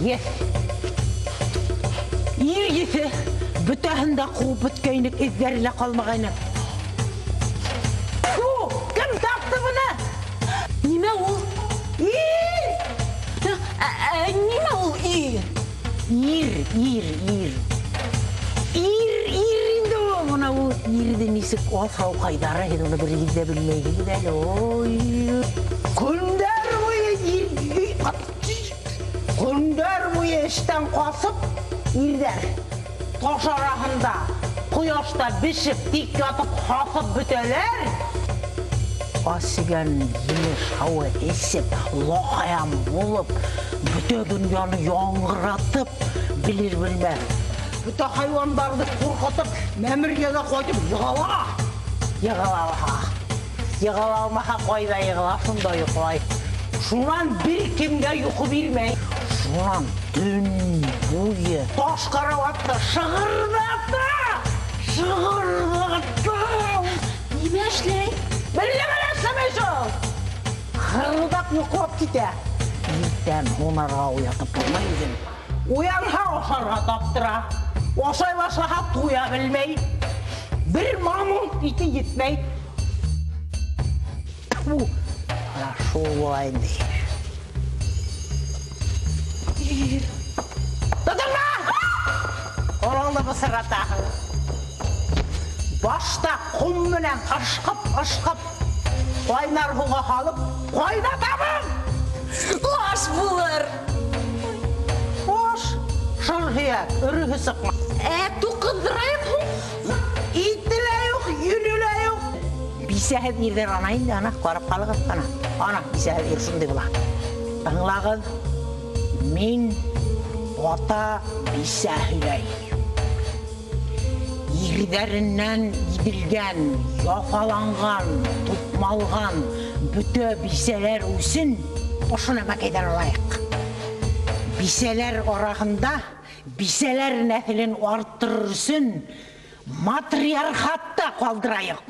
Еҫ. Ир еҫе. Бөтәһен дә ҡыуып бөткәйнек, эҙҙәре лә ҡалмағайны. Фу, кем тапты быны? Нимә ул? Ир! Нимә ул ир? Ир, ир, ир. Ир, ир инде ул. Бына ул ирҙе нисек аҫрау ҡайҙары, һеҙ уны берегеҙ ҙә белмәйһегеҙ әле. Ой. Көндәр буйы ир, көндәр буйы эштән ҡасып, ирҙәр таш араһында ҡояшта бешеп, тик ятып һаҫып бөтәләр. Асигән емеш һыуы эсеп, лаҡаям булып, бөтә донъяны яңғыратып, белер белмәҫ. Бөтә хайуандарҙы ҡурҡытып, мәмерйәгә ҡайтып йығыла. Йығыла алмаһа. Йығыла алмаһа, ҡайҙа йығыла, шунда йоҡлай. Шунан бер кемгә йоҡо бирмәй. Шунан төн буйы таш караватта шығырҙата, шығырҙата. Нимә эшләй? Белмәгән эшләмәй шул. Хырылдап йоҡлап китә. Иртән һунарға уятып булмай үҙен. Уянһа ашарға таптыра. Ашай башлаһа туя белмәй. Бер мамонт ите етмәй. Фу, ана шул була инде. Тотонма! Ҡулыңды бысратаһың. Башта ҡом менән ышҡып-ышҡып, ҡайнар һыуға һалып, ҡайнатабыҙ. Аш булыр. Аш, шыр һөйәк, өрөһө сыҡмай. Ә туҡыҙҙырайыҡ һуң? Ите лә юҡ, йөнө лә юҡ. Бисәһеҙ ирҙәр ана инде, ана, ҡарап ҡалығыҙ, ана. Ана, бисәһеҙ ир шундай була. Тыңлағыҙ, мин ата бисә һөйләй. Ирҙәренән иҙелгән, яфаланған, туҡмалған бөтә бисәләр өсөн ошо нәмәкәйҙәр алайыҡ. Бисәләр араһында бисәләр нәҫелен арттырыр өсөн матриархатта ҡалдырайыҡ.